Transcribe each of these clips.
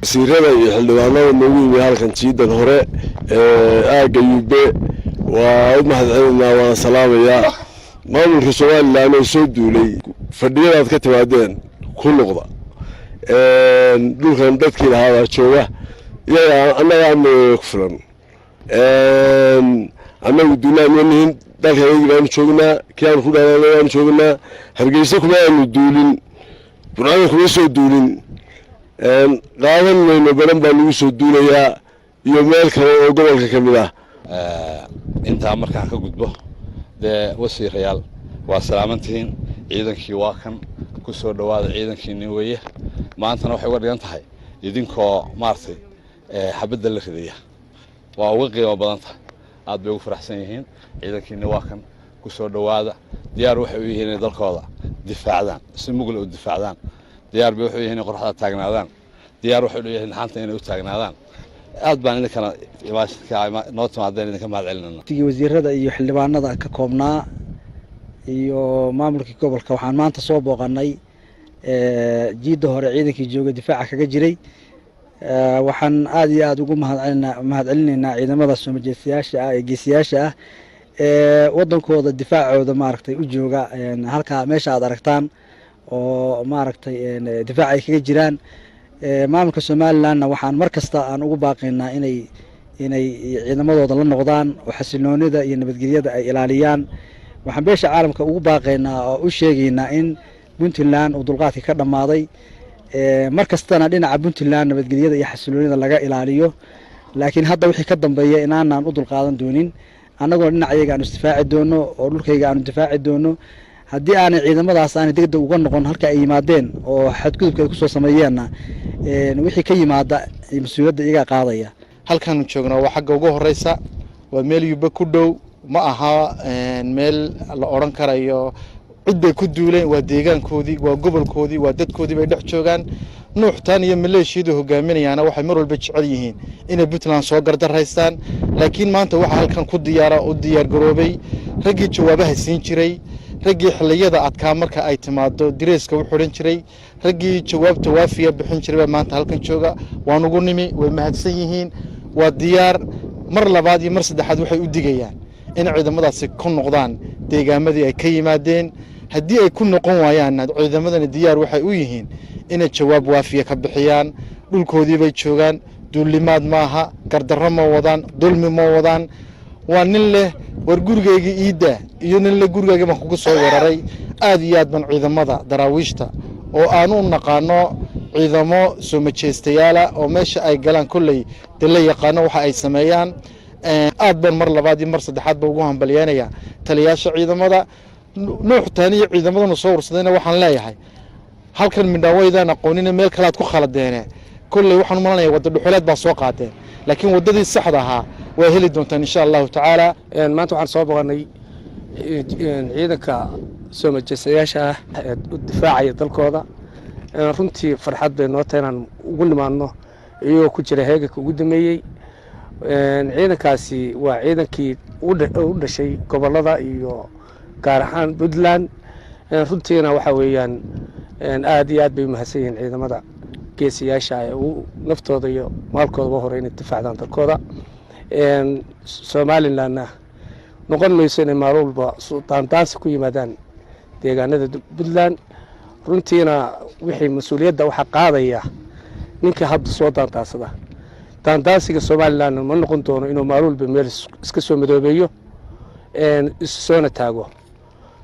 Wasiirada iyo xildhibaanada noogu yimi halkan jiidan hore ee aagga Yube waa u mahadcelinaynaa, waan salaamayaa. Maamulka Somaliland oo soo duulay, fadhiyadaad ka timaadeen ku noqda. Dhulkan dadkii lahaabaa jooga, iyaga annaga amniga ku filan. Annagu duulaan ma nihin, dalka iyagii baanu joognaa, kii aanu ku dhalanay baanu joognaa. Hargeysa kuma aanu duulin, Burcada kuma soo duulin. Qaadan mayno, badan baa lagu soo duulayaa iyo meel kale oo gobolka ka mid ah. Intaa markaan ka gudbo, dee wasiirayaal, waa salaamantihiin. Ciidankii waa kan, ku soo dhowaada. Ciidankiini weeye. Maantana waxay uga dhigan tahay idinkoo maaragtay xabadda la ridaya, waa uga qiimo badan tahay. Aad bay ugu faraxsan yihiin. Ciidankiini waa kan, ku soo dhowaada. Diyaar waxay u yihiin inay dalkooda difaacdaan, si mugla u difaacdaan. Diyaar bay waxay u yihiin inay qoraxda taagnaadaan. Diyaar waxay u yihiin dhaxanta inay u taagnaadaan. Aad baan idinkana noo timaadeen idinka mahad celinana. Tigii wasiirada iyo xildhibaanada ka koobnaa iyo maamulkii gobolka, waxaan maanta soo booqanay jiidda hore ciidankii jooga difaaca kaga jiray. Waxaan aad iyo aada ugu mahadcelinaynaa ciidamada soomajeestayaasha ah ee geesiyaasha ah ee wadankooda difaacooda maaragtay u jooga halkaa meesha aad aragtaan oo maaragtay difaac ay kaga jiraan. Maamulka Somalilandna waxaan mar kasta aan ugu baaqaynaa inay ciidamadooda la noqdaan oo xasiloonida iyo nabadgelyada ay ilaaliyaan. Waxaan beesha caalamka ugu baaqaynaa oo u sheegaynaa in Puntland uu dulqaadkii ka dhammaaday, mar kastana dhinaca Puntland nabadgelyada iyo xasiloonida laga ilaaliyo, laakiin hadda wixii ka dambeeya inaanaan u dulqaadan doonin. Annaguna dhinacayaga aanu isdifaaci doono oo dhulkayga aanu difaaci doono. Haddii aanay ciidamadaas aanay degdeg uga noqon halka ay yimaadeen oo xadgudubka ay kusoo sameeyeenna, wixii ka yimaada mas-uuliyadda iyagaa qaadaya. Halkaanu joognaa waa xagga ugu horeysa, waa meel Yube ku dhow. Ma aha meel la odhan karayo cid bay ku duuleen. Waa deegaankoodii, waa gobolkoodii, waa dadkoodii bay dhex joogaan. Nuuxtaan iyo maleeshiyadu hogaaminayaana waxay mar walba jecel yihiin inay Puntland soo gardaraystaan, laakiin maanta waxaa halkan ku diyaara u diyaar garoobay raggii jawaabaha siin jiray, raggii xilliyada adkaa marka ay timaado direeska u xidhan jiray, raggii jawaabta waafiya bixin jiray baa maanta halkan jooga. Waan ugu nimi, way mahadsan yihiin, waa diyaar. Mar labaad iyo mar saddexaad waxay u digayaan in ciidamadaasi ku noqdaan deegaamadii ay ka yimaadeen. Haddii ay ku noqon waayaanna, ciidamadani diyaar waxay u yihiin inay jawaab waafiya ka bixiyaan. Dhulkoodii bay joogaan, duulimaad maaha, gardarro ma wadaan, dulmi ma wadaan. Waa nin leh "War gurigayga iidda" iyo nin leh "Gurigayga baan kugu soo weeraray." Aad iyo aad baan ciidamada Daraawiishta, oo aan u naqaano ciidamo soo majeestayaala oo meesha ay galaan kolley dee la yaqaano waxa ay sameeyaan, aad baan mar labaad iyo mar saddexaad ba ugu hambalyeynaya taliyaasha ciidamada. Nuuxtaan iyo ciidamadanu soo ursadayna waxaan leeyahay, halkan midhaawaydaan aqoonina, meel kalead ku khaladeene. Kolley waxaan u malanaya wadda dhuxuleed baa soo qaadeen, laakiin waddadii saxda ahaa waa heli doontaan, insha Allahu tacaala. Maanta waxaan soo boqonnay ciidanka soo majeestayaasha ah ee u difaacaya dalkooda. Runtii farxad bay noo tahay inaan ugu nimaadno iyagoo ku jira heeganka ugu dameeyey. Ciidankaasi waa ciidankii u dhashay gobollada iyo gaar ahaan Puntland. Runtiina waxa weeyaan aad iyo aad bay umahadsan yihiin ciidamada geesiyaasha ee u naftooda iyo maalkoodaba hore inay difaacdaan dalkooda. Somalilandna noqon mayso inay maalin walba daandaansi ku yimaadaan deegaanada Puntland. Runtiina wixii mas-uuliyadda waxaa qaadaya ninka hadda soo daandaansada. Daandaansiga Somalilandna ma noqon doono inuu maalin walba meel iska soo madoobeeyo, isu soona taago.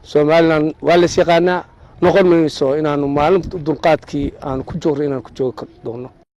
Somaliland waa lays yaqaanaa. Noqon mayso inaanu maalin dulqaadkii aanu ku joogno inaanu ku joogi doono.